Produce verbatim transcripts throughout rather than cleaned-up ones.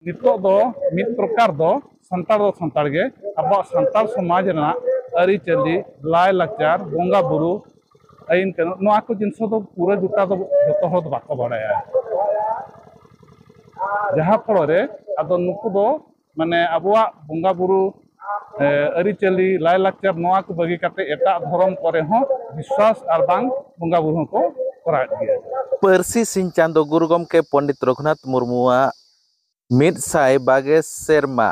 ᱱᱤᱛᱚᱜ ᱫᱚ ᱢᱤᱫ ᱯᱨᱚᱠᱟᱨ ᱫᱚ ᱥᱟᱱᱛᱟᱲ ᱫᱚ ᱥᱟᱱᱛᱟᱲ ᱜᱮ, ᱟᱵᱚᱣᱟᱜ ᱥᱟᱱᱛᱟᱲ ᱥᱚᱢᱟᱡᱽ ᱨᱮᱱᱟᱜ ᱟᱹᱨᱤᱪᱟᱹᱞᱤ, ᱞᱟᱭᱼᱞᱟᱠᱪᱟᱨ, ᱵᱚᱸᱜᱟ ᱵᱩᱨᱩ, ᱟᱹᱭᱤᱱ ᱠᱟᱹᱱᱩᱱ, ᱱᱚᱣᱟ ᱠᱚ ᱡᱤᱱᱤᱥ ᱫᱚ ᱯᱩᱨᱟᱹ ᱜᱚᱴᱟ ᱫᱚ ᱡᱚᱛᱚ ᱦᱚᱲ ᱫᱚ ᱵᱟᱠᱚ ᱵᱟᱲᱟᱭᱟ᱾ ᱡᱟᱦᱟᱸ ᱯᱷᱚᱲᱚ ᱨᱮ ᱟᱫᱚ ᱱᱩᱠᱩ ᱫᱚ ᱢᱟᱱᱮ ᱟᱵᱚᱣᱟᱜ ᱵᱚᱸᱜᱟ ᱵᱩᱨᱩ, ᱮ, ᱟᱹᱨᱤᱪᱟᱹᱞᱤ, ᱞᱟᱭᱼᱞᱟᱠᱪᱟᱨ, ᱱᱚᱣᱟ ᱠᱚ ᱵᱟᱹᱜᱤ ᱠᱟᱛᱮ ᱮᱴᱟᱜ ᱫᱷᱚᱨᱚᱢ ᱠᱚᱨᱮ ᱦᱚᱸ ᱵᱤᱥᱣᱟᱥ ᱟᱨ ᱵᱟᱝ ᱵᱚᱸᱜᱟ ᱵᱩᱨᱩ ᱦᱚᱸᱠᱚ ᱠᱚᱨᱟᱣᱮᱫ ᱜᱮᱭᱟ᱾ ᱯᱟᱹᱨᱥᱤ ᱥᱤᱧ ᱪᱟᱸᱫᱚ ᱜᱩᱨᱩ ᱜᱚᱢᱠᱮ ᱯᱚᱱᱰᱤᱛ ᱨᱚᱜᱷᱩᱱᱟᱛᱷ ᱢᱩᱨᱢᱩᱣᱟᱜ ᱢᱤᱫ ᱥᱟᱭ ᱵᱟᱜᱮ ᱥᱮᱨᱢᱟ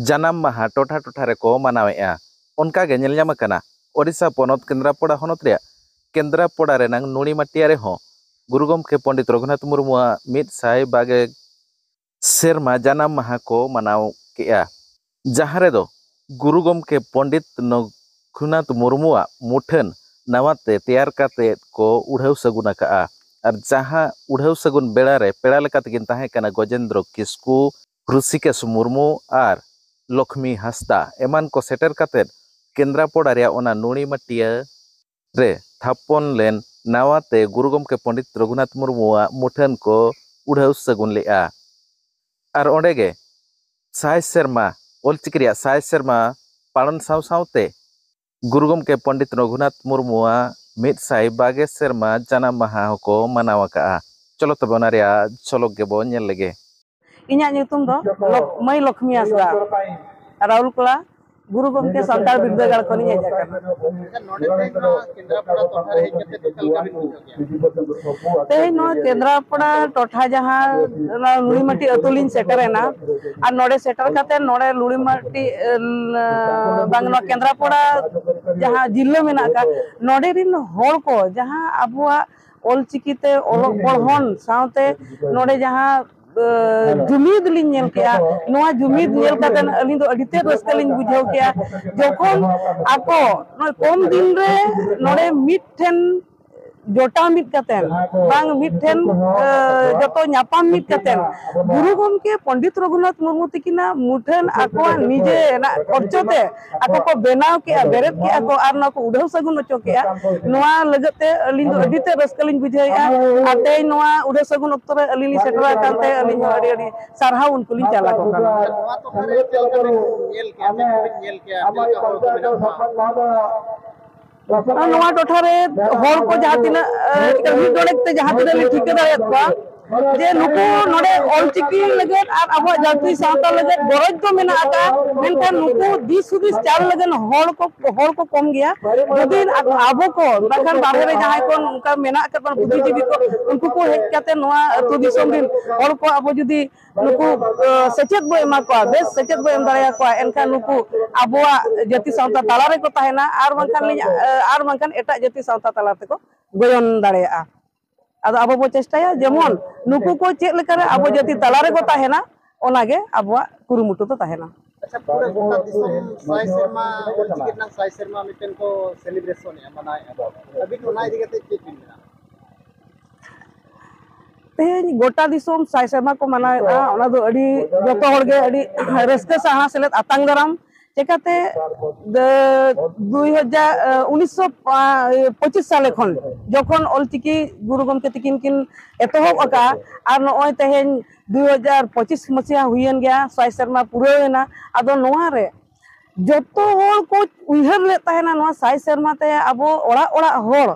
ᱡᱟᱱᱟᱢ ᱢᱟᱦᱟ ᱴᱚᱴᱷᱟ ᱴᱚᱴᱷᱟ ᱨᱮᱠᱚ ᱢᱟᱱᱟᱣᱮᱫᱼᱟ᱾ ᱚᱱᱠᱟᱜᱮ ᱧᱮᱞ ᱧᱟᱢ ᱟᱠᱟᱱᱟ, ᱳᱰᱤᱥᱟ ᱯᱚᱱᱚᱛ ᱠᱮᱱᱫᱨᱟᱯᱚᱲᱟ ᱦᱚᱱᱚᱛ ᱨᱮᱭᱟᱜ ᱠᱮᱱᱫᱨᱟᱯᱚᱲᱟ ᱨᱮᱱᱟᱝ ᱱᱩᱲᱤᱢᱟᱴᱤᱭᱟ ᱨᱮᱦᱚᱸ ᱜᱩᱨᱩ ᱜᱚᱢᱠᱮ ᱯᱚᱱᱰᱤᱛ ᱨᱚᱜᱷᱩᱱᱟᱛᱷ ᱢᱩᱨᱢᱩᱣᱟᱜ ᱢᱤᱫ ᱥᱟᱭ ᱵᱟᱜᱮ ᱥᱮᱨᱢᱟ ᱡᱟᱱᱟᱢ ᱢᱟᱦᱟ ᱠᱚ ᱢᱟᱱᱟᱣ ᱠᱮᱫᱼᱟ, ᱡᱟᱦᱟᱸ ᱨᱮᱫᱚ ᱜᱩᱨᱩ ᱜᱚᱢᱠᱮ ᱯᱚᱱᱰᱤᱛ ᱨᱚᱜᱷᱩᱱᱟᱛᱷ ᱢᱩᱨᱢᱩᱣᱟᱜ ᱢᱩᱴᱷᱟᱹᱱ ᱱᱟᱣᱟ ᱛᱮ ᱛᱮᱭᱟᱨ ᱠᱟᱛᱮ ᱠᱚ ᱩᱰᱷᱟᱹᱣ ᱥᱟᱹᱜᱩᱱ ᱟᱠᱟᱫᱼᱟ᱾ ᱟᱨ ᱡᱟᱦᱟᱸ ᱩᱰᱷᱟᱹᱣ ᱥᱟᱹᱜᱩᱱ ᱵᱮᱲᱟ ᱨᱮ ᱯᱮᱲᱟ ᱞᱮᱠᱟ ᱛᱮᱠᱤᱱ ᱛᱟᱦᱮᱸ ᱠᱟᱱᱟ ᱜᱚᱡᱮᱱᱫᱨᱚ ᱠᱤᱥᱠᱩ, ᱦᱨᱩᱥᱤᱠᱮᱥ ᱢᱩᱨᱢᱩ ᱟᱨ ᱞᱚᱠᱷᱢᱤ ᱦᱟᱸᱥᱫᱟ ᱮᱢᱟᱱ ᱠᱚ ᱥᱮᱴᱮᱨ ᱠᱟᱛᱮ ᱠᱮᱱᱫᱨᱟᱯᱚᱲᱟ ᱨᱮᱭᱟᱜ ᱚᱱᱟ ᱱᱩᱲᱤᱢᱟᱴᱤᱭᱟᱹ ᱨᱮ ᱛᱷᱟᱯᱚᱱ ᱞᱮᱱ ᱱᱟᱣᱟ ᱛᱮ ᱜᱩᱨᱩ ᱜᱚᱢᱠᱮ ᱯᱚᱱᱰᱤᱛ ᱨᱚᱜᱷᱩᱱᱟᱛᱷ ᱢᱩᱨᱢᱩᱣᱟᱜ ᱢᱩᱴᱷᱟᱹᱱ ᱠᱚ ᱩᱰᱷᱟᱹᱣ ᱥᱟᱹᱜᱩᱱ ᱞᱮᱫᱼᱟ᱾ ᱟᱨ ᱚᱸᱰᱮ ᱜᱮ ᱥᱟᱭ ᱥᱮᱨᱢᱟ, ᱚᱞᱪᱤᱠᱤ ᱨᱮᱭᱟᱜ ᱥᱟᱭ ᱥᱮᱨᱢᱟ ᱯᱟᱞᱚᱱ ᱥᱟᱶ ᱥᱟᱶᱛᱮ ᱜᱩᱨᱩ ᱜᱚᱢᱠᱮ ᱯᱚᱱᱰᱤᱛ ᱨᱚᱜᱷᱩᱱᱟᱛᱷ ᱢᱩᱨᱢᱩᱣᱟᱜ ᱢᱤᱫ ᱥᱟᱭ ᱵᱟᱜᱮ ᱥᱮᱨᱢᱟ ᱡᱟᱱᱟᱢ ᱢᱟᱦᱟ ᱦᱚᱸᱠᱚ ᱢᱟᱱᱟᱣ ᱟᱠᱟᱫᱼᱟ᱾ ᱪᱚᱞᱚ ᱛᱚᱵᱮ ᱚᱱᱟ ᱨᱮᱭᱟᱜ ᱡᱷᱚᱞᱚᱠ ᱜᱮᱵᱚ ᱧᱮᱞ ᱞᱮᱜᱮ᱾ ᱤᱧᱟᱹᱜ ᱧᱩᱛᱩᱢ ᱫᱚ ᱞᱚᱠ-, ᱢᱟᱹᱭ ᱞᱚᱠᱷᱢᱤ ᱦᱟᱸᱥᱫᱟ, ᱨᱟᱦᱩᱞ ᱠᱚᱞᱟ, ᱜᱩᱨᱩ ᱜᱚᱢᱠᱮ ᱥᱟᱱᱛᱟᱲ ᱵᱤᱨᱫᱟᱹᱜᱟᱲ ᱠᱷᱚᱱᱤᱧ ᱦᱮᱡ ᱟᱠᱟᱱᱟ᱾ ᱟᱪᱪᱷᱟ, ᱱᱚᱰᱮ ᱛᱮᱦᱮᱧ ᱱᱚᱣᱟ ᱠᱮᱱᱫᱨᱟᱯᱟᱲᱟ ᱴᱚᱴᱷᱟ ᱨᱮ ᱦᱮᱡ ᱠᱟᱛᱮ ᱚᱠᱟ ᱞᱮᱠᱟ ᱵᱤᱱ ᱵᱩᱡᱷᱟᱹᱣ ᱠᱮᱫᱟ? ᱛᱮᱦᱮᱧ ᱱᱚᱣᱟ ᱠᱮᱱᱫᱨᱟᱯᱟᱲᱟ ᱴᱚᱴᱷᱟ ᱡᱟᱦᱟᱸ ᱚᱱᱟ ᱞᱩᱲᱤᱢᱟᱴᱤ ᱟᱹᱛᱩ ᱞᱤᱧ ᱥᱮᱴᱮᱨᱮᱱᱟ, ᱟᱨ ᱱᱚᱰᱮ ᱥᱮᱴᱮᱨ ᱠᱟᱛᱮ ᱱᱚᱰᱮ ᱞᱩᱲᱤᱢᱟᱴᱤ, ᱮ, ᱵᱟᱝ, ᱱᱚᱣᱟ ᱠᱮᱱᱫᱨᱟᱯᱟᱲᱟ ᱡᱟᱦᱟᱸ ᱡᱤᱞᱟᱹ ᱢᱮᱱᱟᱜ ᱟᱠᱟᱫ, ᱱᱚᱰᱮ ᱨᱤᱱ ᱦᱚᱲ ᱠᱚ ᱡᱟᱦᱟᱸ ᱟᱵᱚᱣᱟᱜ ᱚᱞᱪᱤᱠᱤ ᱛᱮ ᱚᱞᱚᱜ ᱯᱚᱲᱦᱚᱱ ᱥᱟᱶᱛᱮ ᱱᱚᱰᱮ ᱡᱟᱦᱟᱸ, ᱮ, ᱡᱩᱢᱤᱫ ᱞᱤᱧ ᱧᱮᱞ ᱠᱮᱜᱼᱟ, ᱱᱚᱣᱟ ᱡᱩᱢᱤᱫ ᱧᱮᱞ ᱠᱟᱛᱮ ᱟᱹᱞᱤᱧ ᱫᱚ ᱟᱹᱰᱤ ᱛᱮᱫ ᱨᱟᱹᱥᱠᱟᱹ ᱞᱤᱧ ᱵᱩᱡᱷᱟᱹᱣ ᱠᱮᱜᱼᱟ᱾ ᱡᱚᱠᱷᱚᱱ ᱟᱠᱚ ᱱᱚᱜᱼᱚᱭ ᱠᱚᱢ ᱫᱤᱱ ᱨᱮ ᱱᱚᱰᱮ ᱢᱤᱫ ᱴᱷᱮᱱ ᱡᱚᱴᱟᱣ ᱢᱤᱫ ᱠᱟᱛᱮᱱ, ᱵᱟᱝ ᱢᱤᱫ ᱴᱷᱮᱱ, ᱮ, ᱡᱚᱛᱚ ᱧᱟᱯᱟᱢ ᱢᱤᱫ ᱠᱟᱛᱮᱱ, ᱜᱩᱨᱩ ᱜᱚᱢᱠᱮ ᱯᱚᱱᱰᱤᱛ ᱨᱚᱜᱷᱩᱱᱟᱛᱷ ᱢᱩᱨᱢᱩ ᱛᱤᱠᱤᱱᱟᱜ ᱢᱩᱴᱷᱟᱹᱱ ᱟᱠᱚᱣᱟᱜ ᱱᱤᱡᱮᱨᱟᱜ ᱠᱷᱚᱨᱪᱚ ᱛᱮ ᱟᱠᱚ ᱠᱚ ᱵᱮᱱᱟᱣ ᱠᱮᱜᱼᱟ, ᱵᱮᱨᱮᱫ ᱠᱮᱜᱼᱟ ᱠᱚ ᱟᱨ ᱱᱚᱣᱟ ᱠᱚ ᱩᱰᱷᱟᱹᱣ ᱥᱟᱹᱜᱩᱱ ᱦᱚᱪᱚ ᱠᱮᱜᱼᱟ᱾ ᱱᱚᱣᱟ ᱞᱟᱹᱜᱤᱫ ᱛᱮ ᱟᱹᱞᱤᱧ ᱫᱚ ᱟᱹᱰᱤ ᱛᱮ ᱨᱟᱹᱥᱠᱟᱹ ᱞᱤᱧ ᱵᱩᱡᱷᱟᱹᱣᱮᱫᱼᱟ᱾ ᱟᱨ ᱛᱮᱦᱮᱧ ᱱᱚᱣᱟ ᱩᱰᱷᱟᱹᱣ ᱥᱟᱹᱜᱩᱱ ᱚᱠᱛᱚ ᱨᱮ ᱟᱹᱞᱤᱧ ᱞᱤᱧ ᱥᱮᱴᱮᱨ ᱟᱠᱟᱱ ᱛᱮ ᱟᱹᱞᱤᱧ ᱦᱚᱸ ᱟᱹᱰᱤ ᱟᱹᱰᱤ ᱥᱟᱨᱦᱟᱣ ᱩᱱᱠᱩ ᱞᱤᱧ ᱪᱟᱞ ᱟᱠᱚ ᱠᱟᱱᱟ᱾ ᱱᱚᱣᱟ ᱴᱚᱴᱷᱟ ᱨᱮ ᱪᱮᱫ ᱞᱮᱠᱟ ᱵᱤᱱ ᱧᱮᱞ ᱠᱮᱜᱼᱟ, ᱪᱮᱫ ᱞᱮᱠᱟ ᱵᱤᱱ ᱧᱮᱞ ᱠᱮᱜᱼᱟ, ᱪᱮᱫ ᱞᱮᱠᱟ ᱦᱚᱲ ᱠᱚ ᱢᱮᱱᱟᱜ ᱠᱚᱣᱟ? ᱟᱨ ᱱᱚᱣᱟ ᱴᱚᱴᱷᱟ ᱨᱮ ᱦᱚᱲ ᱠᱚ ᱡᱟᱦᱟᱸ ᱛᱤᱱᱟᱹᱜ, ᱮ, ᱢᱤᱫ ᱰᱚᱸᱰᱮᱠ ᱛᱮ ᱡᱟᱦᱟᱸ ᱛᱤᱱᱟᱹᱜ ᱞᱤᱧ ᱴᱷᱤᱠᱟᱹ ᱫᱟᱲᱮᱭᱟᱜ ᱠᱚᱣᱟ, ᱡᱮ ᱱᱩᱠᱩ ᱱᱚᱰᱮ ᱚᱞᱪᱤᱠᱤ ᱞᱟᱹᱜᱤᱫ ᱟᱨ ᱟᱵᱚᱣᱟᱜ ᱡᱟᱹᱛᱤ ᱥᱟᱶᱛᱟ ᱞᱟᱹᱜᱤᱫ ᱜᱚᱨᱚᱡᱽ ᱫᱚ ᱢᱮᱱᱟᱜ ᱟᱠᱟᱫᱼᱟ, ᱢᱮᱱᱠᱷᱟᱱ ᱱᱩᱠᱩ ᱫᱤᱥ ᱦᱩᱫᱤᱥ ᱪᱟᱞ ᱞᱟᱹᱜᱤᱫ ᱦᱚᱲ ᱠᱚ, ᱦᱚᱲ ᱠᱚ ᱠᱚᱢ ᱜᱮᱭᱟ᱾ ᱡᱩᱫᱤ ᱟᱵᱚ ᱠᱚ, ᱵᱟᱠᱷᱟᱱ ᱵᱟᱦᱨᱮ ᱨᱮ ᱡᱟᱦᱟᱸᱭ ᱠᱚ ᱚᱱᱠᱟ ᱢᱮᱱᱟᱜ ᱟᱠᱟᱫ ᱵᱚᱱᱟ ᱵᱩᱫᱽᱫᱷᱤᱡᱤᱵᱤ ᱠᱚ, ᱩᱱᱠᱩ ᱠᱚ ᱦᱮᱡ ᱠᱟᱛᱮ ᱱᱚᱣᱟ ᱟᱹᱛᱩ ᱫᱤᱥᱚᱢ ᱨᱮᱱ ᱦᱚᱲ ᱠᱚ ᱟᱵᱚ ᱡᱩᱫᱤ ᱱᱩᱠᱩ, ᱮ, ᱥᱮᱪᱮᱫ ᱵᱚ ᱮᱢᱟ ᱠᱚᱣᱟ, ᱵᱮᱥ ᱥᱮᱪᱮᱫ ᱵᱚ ᱮᱢ ᱫᱟᱲᱮᱭᱟᱠᱚᱣᱟ, ᱮᱱᱠᱷᱟᱱ ᱱᱩᱠᱩ ᱟᱵᱚᱣᱟᱜ ᱡᱟᱹᱛᱤ ᱥᱟᱶᱛᱟ ᱛᱟᱞᱟ ᱨᱮᱠᱚ ᱛᱟᱦᱮᱱᱟ, ᱟᱨ ᱵᱟᱝᱠᱷᱟᱱ ᱞᱤᱧ, ᱮ, ᱟᱨ ᱵᱟᱝᱠᱷᱟᱱ ᱮᱴᱟᱜ ᱡᱟᱹᱛᱤ ᱥᱟᱶᱛᱟ ᱛᱟᱞᱟ ᱛᱮᱠᱚ ᱜᱚᱭᱚᱱ ᱫᱟᱲᱮᱭᱟᱜᱼᱟ᱾ ᱟᱫᱚ ᱟᱵᱚ ᱵᱚ ᱪᱮᱥᱴᱟᱭᱟ ᱡᱮᱢᱚᱱ ᱱᱩᱠᱩ ᱠᱚ ᱪᱮᱫ ᱞᱮᱠᱟᱨᱮ ᱟᱵᱚ ᱡᱟᱹᱛᱤ ᱛᱟᱞᱟ ᱨᱮᱠᱚ ᱛᱟᱦᱮᱱᱟ, ᱚᱱᱟᱜᱮ ᱟᱵᱚᱣᱟᱜ ᱠᱩᱨᱩᱢᱩᱴᱩ ᱫᱚ ᱛᱟᱦᱮᱱᱟ᱾ ᱟᱪᱪᱷᱟ, ᱯᱩᱨᱟᱹ ᱜᱚᱴᱟ ᱫᱤᱥᱚᱢ ᱥᱟᱭ ᱥᱮᱨᱢᱟ, ᱚᱞᱪᱤᱠᱤ ᱨᱮᱱᱟᱜ ᱥᱟᱭ ᱥᱮᱨᱢᱟ ᱢᱤᱫᱴᱮᱱ ᱠᱚ ᱥᱮᱞᱤᱵᱨᱮᱥᱚᱱᱮᱜᱼᱟ, ᱢᱟᱱᱟᱣᱮᱫᱼᱟ ᱠᱚ᱾ ᱟᱹᱵᱤᱱ ᱚᱱᱟ ᱤᱫᱤ ᱠᱟᱛᱮ ᱪᱮᱫ ᱵᱤᱱ ᱢᱮᱱᱟ? ᱛᱮᱦᱮᱧ ᱜᱚᱴᱟ ᱫᱤᱥᱚᱢ ᱥᱟᱭ ᱥᱮᱨᱢᱟ ᱠᱚ ᱢᱟᱱᱟᱣᱮᱫᱼᱟ, ᱚᱱᱟ ᱫᱚ ᱟᱹᱰᱤ, ᱡᱚᱛᱚ ᱦᱚᱲᱜᱮ ᱟᱹᱰᱤ ᱨᱟᱹᱥᱠᱟᱹ ᱥᱟᱶ ᱥᱮᱞᱮᱫ ᱟᱛᱟᱝ ᱫᱟᱨᱟᱢ᱾ ᱪᱮᱠᱟᱛᱮ ᱫᱩ ᱦᱟᱡᱟᱨ, ᱩᱱᱤᱥᱥᱚ ᱯᱚᱸᱪᱤᱥ ᱥᱟᱞᱮ ᱠᱷᱚᱱ ᱡᱚᱠᱷᱚᱱ ᱚᱞᱪᱤᱠᱤ ᱜᱩᱨᱩ ᱜᱚᱢᱠᱮ ᱛᱤᱠᱤᱱ ᱠᱤᱱ ᱮᱛᱚᱦᱚᱵ ᱟᱠᱟᱫᱼᱟ, ᱟᱨ ᱱᱚᱜᱼᱚᱭ ᱛᱮᱦᱮᱧ ᱫᱩ ᱦᱟᱡᱟᱨ ᱯᱚᱸᱪᱤᱥ ᱢᱟᱹᱥᱤᱦᱟ ᱦᱩᱭᱮᱱ ᱜᱮᱭᱟ, ᱥᱟᱭ ᱥᱮᱨᱢᱟ ᱯᱩᱨᱟᱹᱣ ᱮᱱᱟ᱾ ᱟᱫᱚ ᱱᱚᱣᱟ ᱨᱮ ᱡᱚᱛᱚ ᱦᱚᱲ ᱠᱚ ᱩᱭᱦᱟᱹᱨ ᱞᱮᱫ ᱛᱟᱦᱮᱱᱟ, ᱱᱚᱣᱟ ᱥᱟᱭ ᱥᱮᱨᱢᱟ ᱛᱮ ᱟᱵᱚ ᱚᱲᱟᱜ ᱚᱲᱟᱜ ᱦᱚᱲ,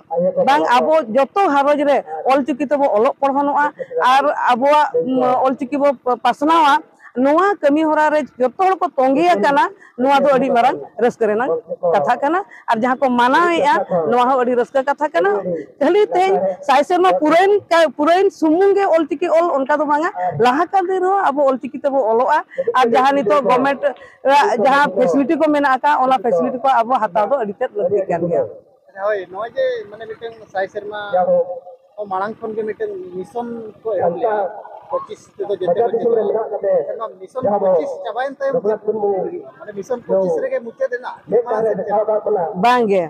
ᱵᱟᱝ ᱟᱵᱚ ᱡᱚᱛᱚ ᱜᱷᱟᱨᱚᱸᱡᱽ ᱨᱮ ᱚᱞᱪᱤᱠᱤ ᱛᱮᱵᱚ ᱚᱞᱚᱜ ᱯᱚᱲᱦᱚᱱᱚᱜᱼᱟ ᱟᱨ ᱟᱵᱚᱣᱟᱜ, ᱩᱢ, ᱚᱞᱪᱤᱠᱤ ᱵᱚ ᱯᱟᱥᱱᱟᱣᱟ᱾ ᱱᱚᱣᱟ ᱠᱟᱹᱢᱤ ᱦᱚᱨᱟ ᱨᱮ ᱡᱚᱛᱚ ᱦᱚᱲ ᱠᱚ ᱛᱚᱸᱜᱮ ᱟᱠᱟᱱᱟ, ᱱᱚᱣᱟ ᱫᱚ ᱟᱹᱰᱤ ᱢᱟᱨᱟᱝ ᱨᱟᱹᱥᱠᱟᱹ ᱨᱮᱱᱟᱜ ᱠᱟᱛᱷᱟ ᱠᱟᱱᱟ᱾ ᱟᱨ ᱡᱟᱦᱟᱸ ᱠᱚ ᱢᱟᱱᱟᱣᱮᱫᱼᱟ, ᱱᱚᱣᱟ ᱦᱚᱸ ᱟᱹᱰᱤ ᱨᱟᱹᱥᱠᱟᱹ ᱠᱟᱛᱷᱟ ᱠᱟᱱᱟ᱾ ᱠᱷᱟᱹᱞᱤ ᱛᱮᱦᱮᱧ ᱥᱟᱭ ᱥᱮᱨᱢᱟ ᱯᱩᱨᱟᱹᱭᱮᱱ ᱠᱟ-, ᱯᱩᱨᱟᱹᱭᱮᱱ ᱥᱩᱢᱩᱝ ᱜᱮ ᱚᱞᱪᱤᱠᱤ ᱚᱞ, ᱚᱱᱠᱟ ᱫᱚ ᱵᱟᱝᱟ, ᱞᱟᱦᱟ ᱠᱟᱱ ᱫᱤᱱ ᱨᱮᱦᱚᱸ ᱟᱵᱚ ᱚᱞᱪᱤᱠᱤ ᱛᱮᱵᱚ ᱚᱞᱚᱜᱼᱟ᱾ ᱟᱨ ᱡᱟᱦᱟᱸ ᱱᱤᱛᱚᱜ ᱜᱚᱵᱷᱢᱮᱱᱴ ᱟᱜ ᱡᱟᱦᱟᱸ ᱯᱷᱮᱥᱤᱞᱤᱴᱤ ᱠᱚ ᱢᱮᱱᱟᱜ ᱟᱠᱟᱫ, ᱚᱱᱟ ᱯᱷᱮᱥᱤᱞᱤᱴᱤ ᱠᱚ ᱟᱵᱚ ᱦᱟᱛᱟᱣ ᱫᱚ ᱟᱹᱰᱤ ᱛᱮᱫ ᱞᱟᱹᱠᱛᱤ ᱠᱟᱱ ᱜᱮᱭᱟ᱾ ᱦᱳᱭ, ᱱᱚᱜᱼᱚᱭ ᱡᱮ ᱢᱟᱱᱮ ᱢᱤᱫᱴᱮᱱ ᱥᱟᱭ ᱥᱮᱨᱢᱟ ᱠᱚ ᱢᱟᱲᱟᱝ ᱠᱷᱚᱱ ᱜᱮ ᱢᱤᱫᱴᱮᱱ ᱢᱤᱥᱚᱱ ᱠᱚ ᱮᱦᱚᱵ ᱞᱮᱫᱟ, ᱯᱚᱸᱪᱤᱥ ᱛᱮᱫᱚ ᱡᱮᱛᱮ ᱠᱚ ᱪᱮᱫᱚᱜᱼᱟ᱾ ᱮᱱᱠᱷᱟᱱ ᱱᱚᱣᱟ ᱢᱤᱥᱚᱱ ᱯᱚᱸᱪᱤᱥ ᱪᱟᱵᱟᱭᱮᱱ ᱛᱟᱭᱚᱢ ᱪᱮᱫ ᱦᱩᱭᱩᱜᱼᱟ? ᱢᱟᱱᱮ ᱢᱤᱥᱚᱱ ᱯᱚᱸᱪᱤᱥ ᱨᱮᱜᱮ ᱢᱩᱪᱟᱹᱫ ᱮᱱᱟ, ᱪᱮᱫ ᱢᱟᱲᱟᱝ ᱥᱮᱫ ᱪᱮᱫ? ᱵᱟᱝᱜᱮ,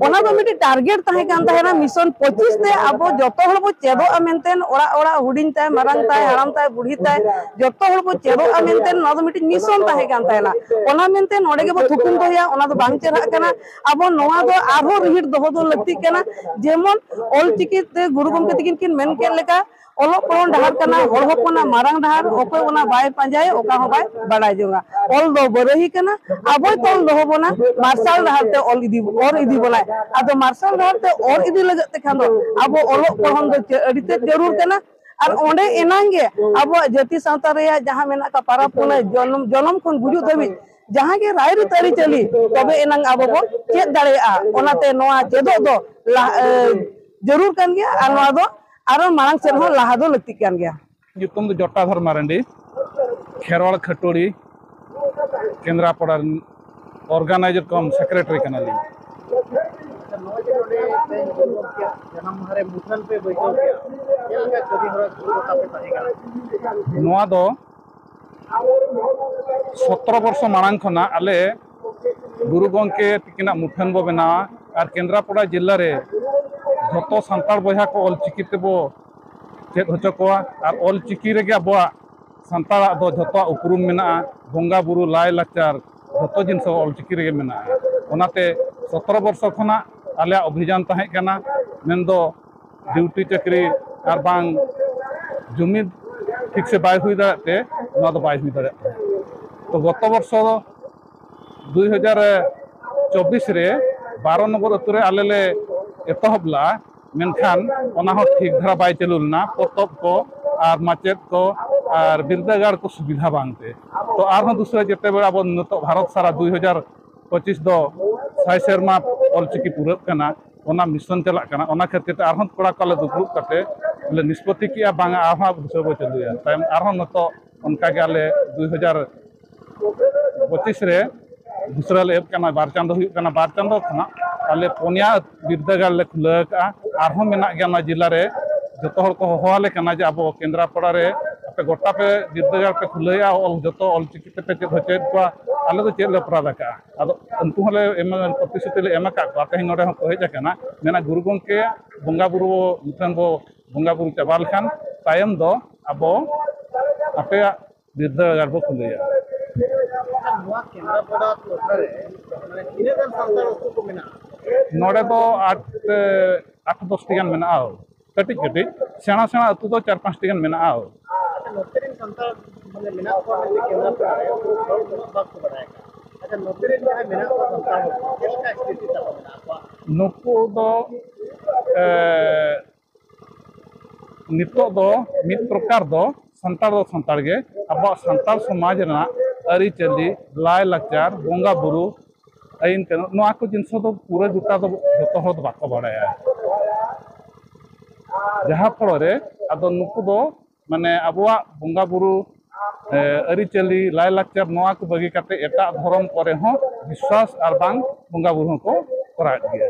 ᱚᱱᱟ ᱫᱚ ᱢᱤᱫᱴᱤᱡ ᱴᱟᱨᱜᱮᱴ ᱛᱟᱦᱮᱸ ᱠᱟᱱ ᱛᱟᱦᱮᱱᱟ, ᱢᱤᱥᱚᱱ ᱯᱚᱸᱪᱤᱥ ᱛᱮ ᱟᱵᱚ ᱡᱚᱛᱚ ᱦᱚᱲ ᱵᱚ ᱪᱮᱫᱚᱜᱼᱟ ᱢᱮᱱᱛᱮ, ᱚᱲᱟᱜ ᱚᱲᱟᱜ, ᱦᱩᱰᱤᱧ ᱛᱟᱭ, ᱢᱟᱨᱟᱝ ᱛᱟᱭ, ᱦᱟᱲᱟᱢ ᱛᱟᱭ, ᱵᱩᱲᱦᱤ ᱛᱟᱭ, ᱡᱚᱛᱚ ᱦᱚᱲ ᱵᱚ ᱪᱮᱫᱚᱜᱼᱟ ᱢᱮᱱᱛᱮ ᱱᱚᱣᱟ ᱫᱚ ᱢᱤᱫᱴᱤᱡ ᱢᱤᱥᱚᱱ ᱛᱟᱦᱮᱸ ᱠᱟᱱ ᱛᱟᱦᱮᱱᱟ᱾ ᱚᱱᱟ ᱢᱮᱱᱛᱮ ᱱᱚᱰᱮ ᱜᱮᱵᱚ ᱛᱷᱩᱠᱩᱢ ᱫᱚᱦᱚᱭᱟ, ᱚᱱᱟ ᱫᱚ ᱵᱟᱝ ᱪᱮᱦᱨᱟᱜ ᱠᱟᱱᱟ᱾ ᱟᱵᱚ ᱱᱚᱣᱟ ᱫᱚ ᱟᱨᱦᱚᱸ ᱨᱤᱦᱤᱴ ᱫᱚᱦᱚ ᱫᱚ ᱞᱟᱹᱠᱛᱤᱜ ᱠᱟᱱᱟ᱾ ᱡᱮᱢᱚᱱ ᱚᱞᱪᱤᱠᱤ ᱛᱮ ᱜᱩᱨᱩ ᱜᱚᱢᱠᱮ ᱛᱟᱹᱠᱤᱱ ᱠᱤᱱ ᱢᱮᱱ ᱠᱮᱫ ᱞᱮᱠᱟ, ᱚᱞᱚᱜ ᱯᱚᱲᱦᱚᱱ ᱰᱟᱦᱟᱨ ᱠᱟᱱᱟ ᱦᱚᱲ ᱦᱚᱯᱚᱱᱟᱜ ᱢᱟᱨᱟᱝ ᱰᱟᱦᱟᱨ, ᱚᱠᱚᱭ ᱚᱱᱟ ᱵᱟᱭ ᱯᱟᱸᱡᱟᱭ, ᱚᱠᱟ ᱦᱚᱸ ᱵᱟᱭ ᱵᱟᱲᱟᱭ ᱡᱚᱝᱟ᱾ ᱚᱞ ᱫᱚ ᱵᱟᱨᱟᱹᱦᱤ ᱠᱟᱱᱟ, ᱟᱵᱚᱭ ᱛᱚᱞ ᱫᱚᱦᱚ ᱵᱚᱱᱟ, ᱢᱟᱨᱥᱟᱞ ᱰᱟᱦᱟᱨ ᱛᱮ ᱚᱞ ᱤᱫᱤ, ᱚᱨ ᱤᱫᱤ ᱵᱚᱱᱟᱭ᱾ ᱟᱫᱚ ᱢᱟᱨᱥᱟᱞ ᱰᱟᱦᱟᱨ ᱛᱮ ᱚᱨ ᱤᱫᱤ ᱞᱟᱹᱜᱤᱫ ᱛᱮᱠᱷᱟᱱ ᱫᱚ ᱟᱵᱚ ᱚᱞᱚᱜ ᱯᱚᱲᱦᱚᱱ ᱫᱚ ᱪᱮ-, ᱟᱹᱰᱤ ᱛᱮᱫ ᱡᱟᱹᱨᱩᱲ ᱠᱟᱱᱟ᱾ ᱟᱨ ᱚᱸᱰᱮ ᱮᱱᱟᱝ ᱜᱮ ᱟᱵᱚᱣᱟᱜ ᱡᱟᱹᱛᱤ ᱥᱟᱶᱛᱟ ᱨᱮᱭᱟᱜ ᱡᱟᱦᱟᱸ ᱢᱮᱱᱟᱜ ᱟᱠᱟᱫ ᱯᱟᱨᱟᱵᱽ ᱯᱩᱱᱟᱹᱭ, ᱡᱚᱱᱚᱢ, ᱡᱚᱱᱚᱢ ᱠᱷᱚᱱ ᱜᱩᱡᱩᱜ ᱫᱷᱟᱹᱵᱤᱡ ᱡᱟᱦᱟᱸ ᱜᱮ ᱨᱟᱭᱨᱤᱛ ᱟᱹᱨᱤᱪᱟᱹᱞᱤ, ᱛᱚᱵᱮ ᱮᱱᱟᱝ ᱟᱵᱚ ᱵᱚ ᱪᱮᱫ ᱫᱟᱲᱮᱭᱟᱜᱼᱟ᱾ ᱚᱱᱟᱛᱮ ᱱᱚᱣᱟ ᱪᱮᱫᱚᱜ ᱫᱚ ᱞᱟᱦᱟ, ᱮ, ᱡᱟᱹᱨᱩᱲ ᱠᱟᱱ ᱜᱮᱭᱟ ᱟᱨ ᱱᱚᱣᱟ ᱫᱚ ᱟᱨᱚ ᱢᱟᱲᱟᱝ ᱥᱮᱫ ᱦᱚᱸ ᱞᱟᱦᱟ ᱫᱚ ᱞᱟᱹᱠᱛᱤᱜ ᱠᱟᱱ ᱜᱮᱭᱟ᱾ ᱧᱩᱛᱩᱢ ᱫᱚ ᱡᱚᱴᱟᱫᱷᱚᱨ ᱢᱟᱨᱟᱱᱰᱤ, ᱠᱷᱮᱨᱣᱟᱲ ᱠᱷᱟᱹᱴᱩᱲᱤ ᱠᱮᱱᱫᱨᱟᱯᱟᱲᱟ ᱨᱮᱱ ᱚᱨᱜᱟᱱᱟᱭᱡᱟᱨ ᱠᱚᱢ ᱥᱮᱠᱨᱮᱴᱟᱨᱤ ᱠᱟᱱᱟᱞᱤᱧ᱾ ᱟᱪᱪᱷᱟ, ᱱᱚᱜᱼᱚᱭ ᱡᱮ ᱱᱚᱰᱮ ᱛᱮᱦᱮᱧ ᱜᱩᱨᱩ ᱜᱚᱢᱠᱮᱭᱟᱜ ᱡᱟᱱᱟᱢ ᱢᱟᱦᱟ ᱨᱮ ᱢᱩᱴᱷᱟᱹᱱ ᱯᱮ ᱵᱟᱹᱭᱥᱟᱹᱣ ᱠᱮᱜᱼᱟ, ᱪᱮᱫ ᱞᱮᱠᱟ ᱠᱟᱹᱢᱤ ᱦᱚᱨᱟ ᱥᱩᱨ ᱨᱮ ᱛᱟᱯᱮ ᱛᱟᱦᱮᱸ ᱠᱟᱱᱟ? ᱱᱚᱣᱟ ᱫᱚ ᱥᱚᱛᱨᱚ ᱵᱚᱨᱥᱚ ᱢᱟᱲᱟᱝ ᱠᱷᱚᱱᱟᱜ ᱟᱞᱮ ᱜᱩᱨᱩ ᱜᱚᱢᱠᱮ ᱛᱤᱠᱤᱱᱟᱜ ᱢᱩᱴᱷᱟᱹᱱ ᱵᱚ ᱵᱮᱱᱟᱣᱟ ᱟᱨ ᱠᱮᱱᱫᱨᱟᱯᱟᱲᱟ ᱡᱮᱞᱟ ᱨᱮ ᱡᱷᱚᱛᱚ ᱥᱟᱱᱛᱟᱲ ᱵᱚᱭᱦᱟ ᱠᱚ ᱚᱞᱪᱤᱠᱤ ᱛᱮᱵᱚ ᱪᱮᱫ ᱦᱚᱪᱚ ᱠᱚᱣᱟ᱾ ᱟᱨ ᱚᱞᱪᱤᱠᱤ ᱨᱮᱜᱮ ᱟᱵᱚᱣᱟᱜ ᱥᱟᱱᱛᱟᱲᱟᱜ ᱫᱚ ᱡᱷᱚᱛᱚᱣᱟᱜ ᱩᱯᱨᱩᱢ ᱢᱮᱱᱟᱜᱼᱟ, ᱵᱚᱸᱜᱟ ᱵᱩᱨᱩ, ᱞᱟᱭ ᱞᱟᱠᱪᱟᱨ, ᱡᱷᱚᱛᱚ ᱡᱤᱱᱤᱥ ᱚᱞᱪᱤᱠᱤ ᱨᱮᱜᱮ ᱢᱮᱱᱟᱜᱼᱟ᱾ ᱚᱱᱟᱛᱮ ᱥᱚᱛᱨᱚ ᱵᱚᱨᱥᱚ ᱠᱷᱚᱱᱟᱜ ᱟᱞᱮᱭᱟᱜ ᱚᱵᱷᱤᱡᱟᱱ ᱛᱟᱦᱮᱸ ᱠᱟᱱᱟ, ᱢᱮᱱᱫᱚ ᱰᱤᱭᱩᱴᱤ ᱪᱟᱹᱠᱨᱤ ᱟᱨ ᱵᱟᱝ ᱡᱩᱢᱤ ᱴᱷᱤᱠ ᱥᱮ ᱵᱟᱭ ᱦᱩᱭ ᱫᱟᱲᱮᱭᱟᱜ ᱛᱮ ᱱᱚᱣᱟ ᱫᱚ ᱵᱟᱭ ᱦᱩᱭ ᱫᱟᱲᱮᱭᱟᱜ ᱛᱟᱦᱮᱸᱫ᱾ ᱛᱚ ᱜᱚᱛᱚ ᱵᱚᱨᱥᱚ ᱫᱩᱭ ᱦᱟᱡᱟᱨ ᱪᱚᱵᱵᱤᱥ ᱨᱮ ᱵᱟᱨᱚ ᱱᱚᱢᱵᱚᱨ ᱟᱹᱛᱩ ᱨᱮ ᱟᱞᱮ ᱞᱮ ᱮᱛᱚᱦᱚᱵ ᱞᱮᱫᱼᱟ, ᱢᱮᱱᱠᱷᱟᱱ ᱚᱱᱟ ᱦᱚᱸ ᱴᱷᱤᱠ ᱫᱷᱟᱨᱟ ᱵᱟᱭ ᱪᱟᱹᱞᱩ ᱞᱮᱱᱟ᱾ ᱯᱚᱛᱚᱵ ᱠᱚ ᱟᱨ ᱢᱟᱪᱮᱫ ᱠᱚ ᱟᱨ ᱵᱤᱨᱫᱟᱹᱜᱟᱲ ᱠᱚ ᱥᱩᱵᱤᱫᱷᱟ ᱵᱟᱝᱛᱮ᱾ ᱛᱚ ᱟᱨᱦᱚᱸ ᱫᱩᱥᱨᱟ ᱡᱮᱛᱮ ᱵᱮᱲᱟ ᱟᱵᱚ ᱱᱤᱛᱚᱜ ᱵᱷᱟᱨᱚᱛ ᱥᱟᱨᱟ ᱫᱩᱭ ᱦᱟᱡᱟᱨ ᱯᱚᱸᱪᱤᱥ ᱫᱚ ᱥᱟᱭ ᱥᱮᱨᱢᱟ ᱚᱞᱪᱤᱠᱤ ᱯᱩᱨᱟᱹᱜ ᱠᱟᱱᱟ, ᱚᱱᱟ ᱢᱤᱥᱚᱱ ᱪᱟᱞᱟᱜ ᱠᱟᱱᱟ᱾ ᱚᱱᱟ ᱠᱷᱟᱹᱛᱤᱨ ᱛᱮ ᱟᱨᱦᱚᱸ ᱠᱚᱲᱟ ᱠᱚ ᱟᱞᱮ ᱫᱩᱯᱲᱩᱵ ᱠᱟᱛᱮ ᱞᱮ ᱱᱤᱥᱯᱚᱛᱤ ᱠᱮᱜᱼᱟ, ᱵᱟᱝᱟ ᱟᱨᱦᱚᱸ ᱟᱵᱚ ᱫᱩᱥᱨᱟ ᱵᱚ ᱪᱟᱹᱞᱩᱭᱟ᱾ ᱛᱟᱭᱚᱢ ᱟᱨᱦᱚᱸ ᱱᱤᱛᱚᱜ ᱚᱱᱠᱟᱜᱮ ᱟᱞᱮ ᱫᱩᱭ ᱦᱟᱡᱟᱨ ᱯᱚᱸᱪᱤᱥ ᱨᱮ ᱫᱩᱥᱨᱟ ᱞᱮ ᱮᱦᱚᱵ ᱠᱟᱱᱟ, ᱵᱟᱨ ᱪᱟᱸᱫᱚ ᱦᱩᱭᱩᱜ ᱠᱟᱱᱟ, ᱵᱟᱨ ᱪᱟᱸᱫᱚ ᱠᱷᱚᱱᱟᱜ ᱟᱞᱮ ᱯᱩᱱᱭᱟ ᱵᱤᱨᱫᱟᱹᱜᱟᱲ ᱞᱮ ᱠᱷᱩᱞᱟᱹᱣ ᱟᱠᱟᱫᱼᱟ᱾ ᱟᱨᱦᱚᱸ ᱢᱮᱱᱟᱜ ᱜᱮᱭᱟ ᱱᱚᱣᱟ ᱡᱮᱞᱟ ᱨᱮ, ᱡᱚᱛᱚ ᱦᱚᱲ ᱠᱚ ᱦᱚᱦᱚᱣᱟᱞᱮ ᱠᱟᱱᱟ ᱡᱮ ᱟᱵᱚ ᱠᱮᱱᱫᱨᱟᱯᱟᱲᱟ ᱨᱮ ᱜᱚᱴᱟ ᱯᱮ ᱵᱤᱨᱫᱟᱹᱜᱟᱲ ᱯᱮ ᱠᱷᱩᱞᱟᱹᱣᱮᱫᱼᱟ, ᱚᱞ ᱡᱚᱛᱚ ᱚᱞ ᱪᱤᱠᱤ ᱛᱮᱯᱮ ᱪᱮᱫ ᱦᱚᱪᱚᱭᱮᱫ ᱠᱚᱣᱟ, ᱟᱞᱮ ᱫᱚ ᱪᱮᱫ ᱞᱮ ᱚᱯᱨᱟᱫᱷ ᱟᱠᱟᱫᱼᱟ? ᱟᱫᱚ ᱩᱱᱠᱩ ᱦᱚᱸᱞᱮ ᱮᱢ, ᱯᱨᱚᱛᱤᱥᱨᱩᱛᱤ ᱞᱮ ᱮᱢ ᱟᱠᱟᱫ ᱠᱚᱣᱟ, ᱛᱮᱦᱮᱧ ᱱᱚᱰᱮ ᱦᱚᱸᱠᱚ ᱦᱮᱡ ᱟᱠᱟᱱᱟ, ᱢᱮᱱᱟ ᱜᱩᱨᱩ ᱜᱚᱢᱠᱮ ᱵᱚᱸᱜᱟ ᱵᱩᱨᱩ ᱴᱷᱮᱱ ᱵᱚ ᱵᱚᱸᱜᱟ ᱵᱩᱨᱩ ᱪᱟᱵᱟ ᱞᱮᱠᱷᱟᱱ ᱛᱟᱭᱚᱢ ᱫᱚ ᱟᱵᱚ ᱟᱯᱮᱭᱟᱜ ᱵᱤᱨᱫᱟᱹᱜᱟᱲ ᱵᱚ ᱠᱷᱩᱞᱟᱹᱭᱟ᱾ ᱱᱚᱣᱟ ᱠᱮᱱᱫᱨᱟᱯᱟᱲᱟ ᱴᱚᱴᱷᱟ ᱨᱮ ᱢᱟᱱᱮ ᱛᱤᱱᱟᱹᱜ ᱜᱟᱱ ᱥᱟᱱᱛᱟᱲ ᱟᱹᱛᱩ ᱠᱚ ᱢᱮᱱᱟᱜᱼᱟ? ᱱᱚᱰᱮ ᱫᱚ ᱟᱴ, ᱟᱴ ᱫᱚᱥᱴᱤ ᱜᱟᱱ ᱢᱮᱱᱟᱜᱼᱟ, ᱠᱟᱹᱴᱤᱡ ᱠᱟᱹᱴᱤᱡ᱾ ᱥᱮᱬᱟ ᱥᱮᱬᱟ ᱟᱹᱛᱩ ᱫᱚ ᱪᱟᱨ ᱯᱟᱸᱪᱴᱤ ᱜᱟᱱ ᱢᱮᱱᱟᱜᱼᱟ᱾ ᱟᱪᱪᱷᱟ, ᱱᱚᱛᱮ ᱨᱮᱱ ᱥᱟᱱᱛᱟᱲ ᱢᱟᱱᱮ ᱢᱮᱱᱟᱜ ᱠᱚᱣᱟ ᱢᱮᱱᱛᱮ ᱠᱮᱱᱫᱨᱟᱯᱟᱲᱟ ᱨᱮ ᱩᱱᱠᱩ ᱦᱚᱲ ᱩᱱᱟᱹᱜ ᱵᱟᱠᱚ ᱵᱟᱲᱟᱭ ᱠᱟᱱᱟ᱾ ᱟᱪᱪᱷᱟ, ᱱᱚᱛᱮ ᱨᱮᱱ ᱡᱟᱦᱟᱸᱭ ᱢᱮᱱᱟᱜ ᱠᱚᱣᱟ ᱥᱟᱱᱛᱟᱲ ᱦᱚᱲ ᱠᱚ, ᱪᱮᱫ ᱞᱮᱠᱟ ᱥᱛᱷᱤᱛᱤ ᱛᱟᱠᱚ ᱢᱮᱱᱟᱜ ᱠᱚᱣᱟ? ᱱᱩᱠᱩ ᱫᱚ ᱮ, ᱱᱤᱛᱚᱜ ᱫᱚ ᱢᱤᱫ ᱯᱨᱚᱠᱟᱨ ᱫᱚ ᱥᱟᱱᱛᱟᱲ ᱫᱚ ᱥᱟᱱᱛᱟᱲ ᱜᱮ, ᱟᱵᱚᱣᱟᱜ ᱥᱟᱱᱛᱟᱲ ᱥᱚᱢᱟᱡᱽ ᱨᱮᱱᱟᱜ ᱟᱹᱨᱤᱪᱟᱹᱞᱤ, ᱞᱟᱭᱼᱞᱟᱠᱪᱟᱨ, ᱵᱚᱸᱜᱟ ᱵᱩᱨᱩ, ᱟᱹᱭᱤᱱ ᱠᱟᱹᱱᱩᱱ, ᱱᱚᱣᱟ ᱠᱚ ᱡᱤᱱᱤᱥ ᱫᱚ ᱯᱩᱨᱟᱹ ᱜᱚᱴᱟ ᱫᱚ ᱡᱚᱛᱚ ᱦᱚᱲ ᱫᱚ ᱵᱟᱠᱚ ᱵᱟᱲᱟᱭᱟ᱾ ᱡᱟᱦᱟᱸ ᱯᱷᱚᱲᱚ ᱨᱮ ᱟᱫᱚ ᱱᱩᱠᱩ ᱫᱚ ᱢᱟᱱᱮ ᱟᱵᱚᱣᱟᱜ ᱵᱚᱸᱜᱟ ᱵᱩᱨᱩ, ᱮ, ᱟᱹᱨᱤᱪᱟᱹᱞᱤ, ᱞᱟᱭᱼᱞᱟᱠᱪᱟᱨ, ᱱᱚᱣᱟ ᱠᱚ ᱵᱟᱹᱜᱤ ᱠᱟᱛᱮ ᱮᱴᱟᱜ ᱫᱷᱚᱨᱚᱢ ᱠᱚᱨᱮ ᱦᱚᱸ ᱵᱤᱥᱣᱟᱥ ᱟᱨ ᱵᱟᱝ ᱵᱚᱸᱜᱟ ᱵᱩᱨᱩ ᱦᱚᱸᱠᱚ ᱠᱚᱨᱟᱣᱮᱫ ᱜᱮᱭᱟ᱾